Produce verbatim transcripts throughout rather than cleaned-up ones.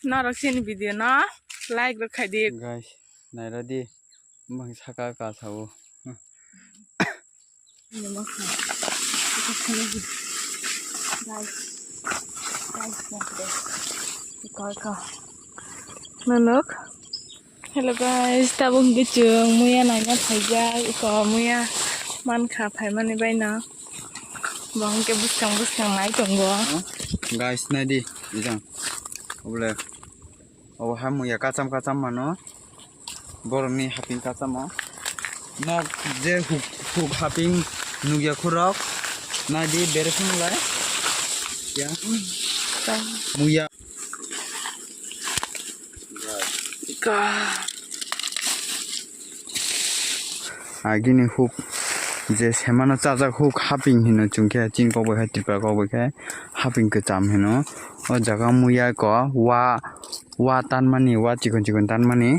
Norok chini video no like rok khai di. Guys, naira di. Bang saka ka sao. Guys, guys, guys, guys. Iko, iko. Nonok. Hello guys, tabuk hwnkhe chwng muya naina phaijak, iko muya mankha phaimani baino. Bo hwnkhe bwskang bwskang nai tongo. Guys, naidi, ijang. Obo le, obo ha muya kacham kacham mano. Borokni haping kachamo. Nok je huk, huk haping nukya khurok. Naidi beresong lai. Ya. Muya. Ka. Agini huk je semano chajak huk haping hino chwngkhe chini kok bai khe Tripura kok bai khe haping kwcham hino. O jaga muya ko wa, wa tanmani, wa chikon chikon tanmani.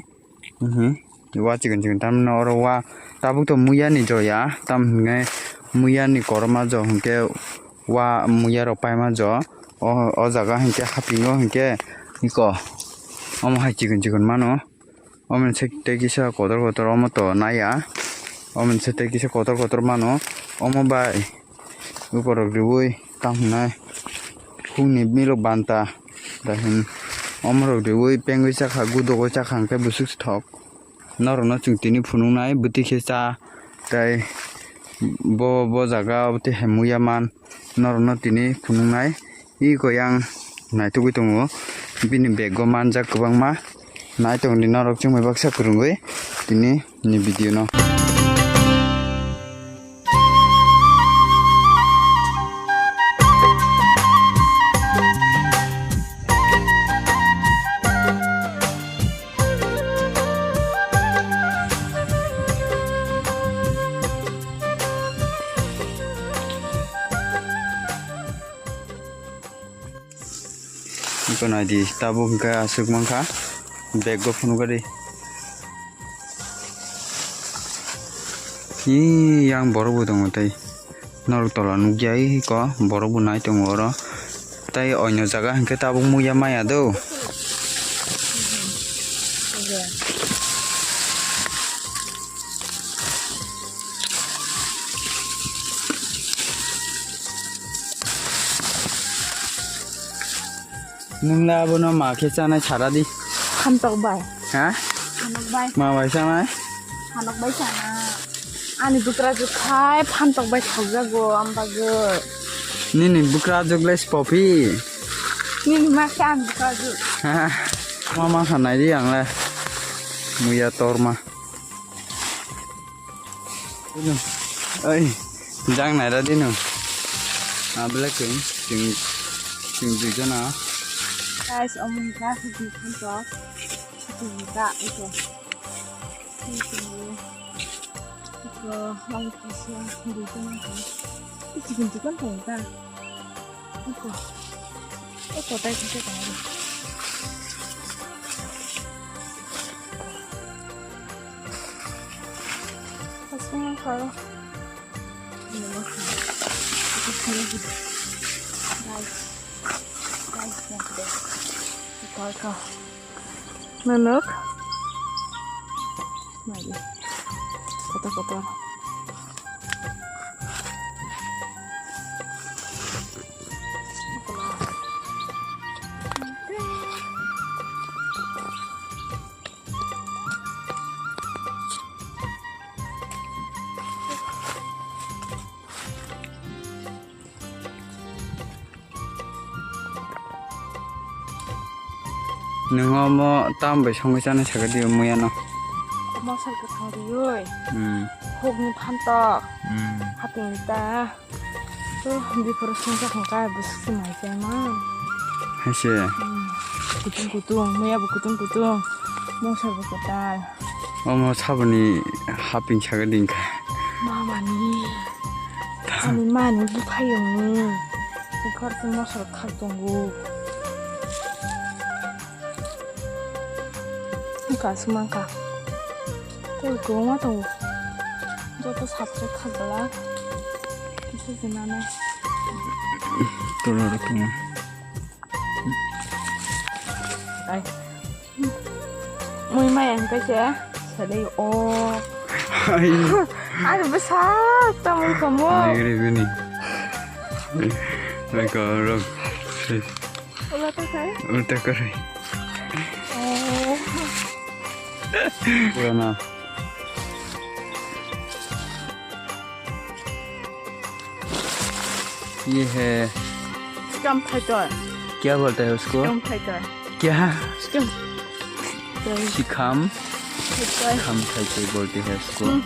Mhm. Wa chikon chikon tanmani oro wa tabuk to muya ni jo ya, tam hwnwi muya ni korma jo hwnkhe wa muya rok paima jo. O, o jaga hwnkhe hapingo hwnkhe iko omo hai chikon chikon mano. Omo se tei kisa kotor kotor omo to naiya. Omo se tei kisa kotor kotor mano. Omo bai uporok riui tamo hwnai hukni milok banta da hin. Omorok riui pengwi chakha, gudogoi chakha hwnkhe bwswk se thok. Norokno chwng tini phunuknai bwtwi khe cha tei bo, bo jaga o tei hai muya man. Norokno tini phunuknai. Iko yang naitugwi tongo. Bini bag o manjak kwbangma. Nai tongdi norok chwngbai baksa kwrwngwi tini ni video no. Iko naidi, tabuk hwnkhe aswk mankha, bag o phunukgadi. Ee, yang borok bo tongo tei. Norok tola nukya iko, borok bo nai tongo oro. Tei oino jaga hwnkhe tabuk muya maya do. Nwng le abono ma khe chanai sara di. Phantok bai. Ha? Phanok bai. Ma bai chanai? Phanok bai chana. Ani bwkrajwk khai phantok bai thokjago, ambagwi. Nini bwkrajwk le spopi. Nini ma khe ani bwkrajwk. Ha, ma ma kha nai di ang le. Muya torma. Oi, jang naira dino. Abla keng, keng, keng duijona. Guys, omo hwnka hwnkhe phantok. Hwnkhe ito. Ito, ang kisa duijona kha. Chikon chikon tong ta. Ito. Ito, tai kisa tong. Aswng kha. Guys, guys, guys. Ito, ito. Nonok. Naidi. Kotor, kotor. Nwng omo tam bai songwi chanai sakha di muya no. Mosor kwthang riui. Hmm. Hukni phantok. Hmm. Hapung ta. To biforo songcha khangka bwswk se mai chaima. Hai se. Hmm. Kutung kutung, muya bo kutung kutung. Mosor bo kwtal. Omo saboni haping sakha di wngkha. Mamani. Ani mani buphayungni. Khoroksa mosor khak tongo. Wngkha aswk mankha. Tei kwbangma tongo. Joto subscribe khakjala. Kisa se nanai. Tola rok tongo. Ai. Mui mai ang kaisa. Salai o. Ai. Ar bwsa tamul kamu. Negri bini. Lako rok. Ulta kai? Ulta kai. Oh. Purana. ये है। Sikam thaitor. क्या बोलते हैं उसको? Sikam thaitor. क्या? Sikam. Sikham. Thaitor. Sikham thaitor बोलते हैं उसको। हम्म।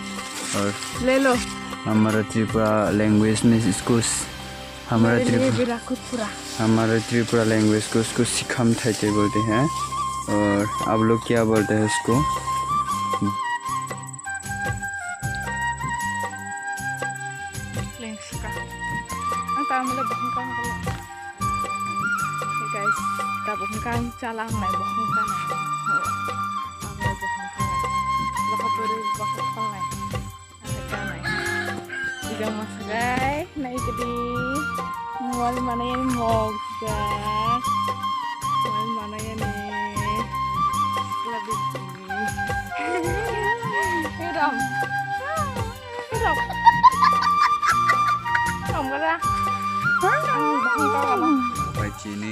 और ले लो। हमारा त्रिपुरा लैंग्वेज में इसको स-, हमारा मेरे लिए त्रिपुरा, भी रखो पूरा। हमारा त्रिपुरा लैंग्वेज को उसको सिखम थाइते बोलते हैं। और आप लोग क्या बोलते हैं उसको? Lengska. Ang tama le bahang kang kala. Hey guys, ta bahang kang chala ang nai bahang kang nai. Ang nai bahang kang nai. Bahang beri bahang kang nai. Ang nai kang nai. Bijang masagai nai kedi. Mual mana yang mogsa. Mual mana yang ni. Lebih. Ram. Ram. Ram kada. Bai chini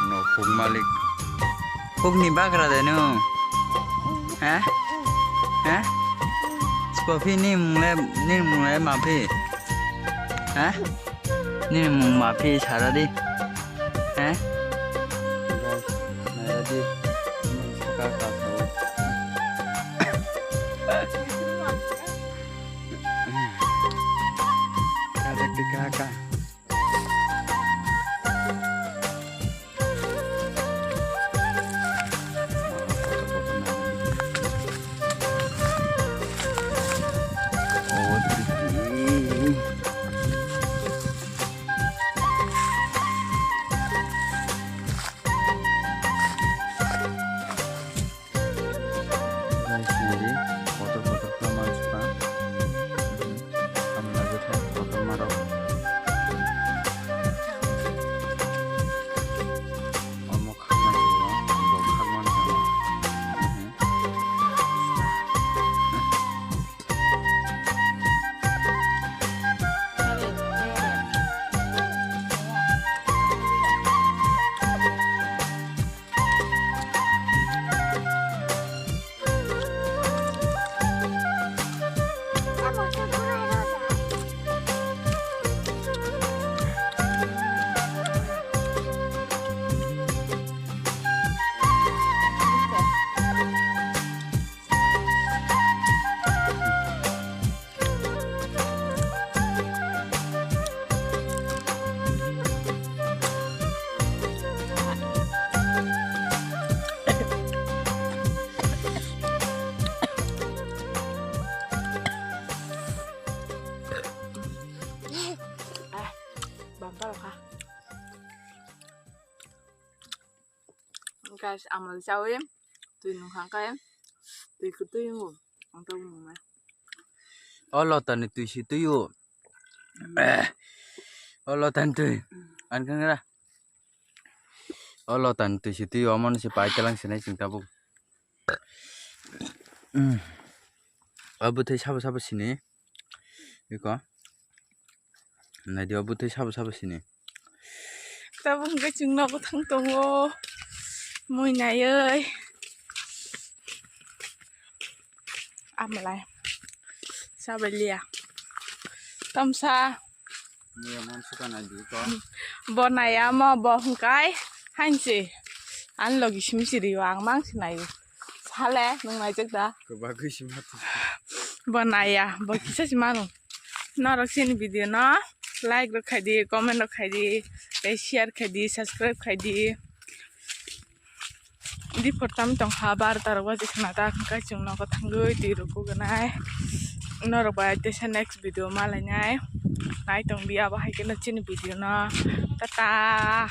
no huk malik. Huk ni bagra de no. Ha? Ha? Spofi ni mung le, ni mung le mapi. Ha? Nini mung ma phi sara di. He? Guys, nai di. Saka ka tho. Ka de ka ka. Guys, nai di, kotor kotor khe mansuka. Hamlai bwthai kotorma rok. Omo khakma sino, bo khakma sino. Bangka rok ha. Guys, amal chawi twi nungkha khe twi kwtwi wngo. Ang tabuk nungnai. O lotani twi si twi o. O lotani twi. Ang khe ngra. O lotani twi si twi o, omono se pai kelang sinai chwng tabuk. O bwthai sabo sabo sini. Iko. Naidi o bwthai sabo sabo sini. Tabuk hwnkhe chwng nogo thang tongo. Mui naiwi. Amalai. Sabai liya. Tamsa. Bo naiya mo bo hwnkhe. Hansi. Ani logi simi siri o ang mang sinai. Sale nung naijak da. Kwbagwi sima tu. Bo naiya, bo kisa si mano. Norok chini video no like rok khai di, comment rok khai di, tei share khai di, subscribe khai di. Di portam tong kha, bar tarok baji khna ta, hwnkhe chwng nogo thangwi twi rok kuganai. Norok bai teisa next video ma lainai. Nai tong di abo hai kheno chini video no. Tata.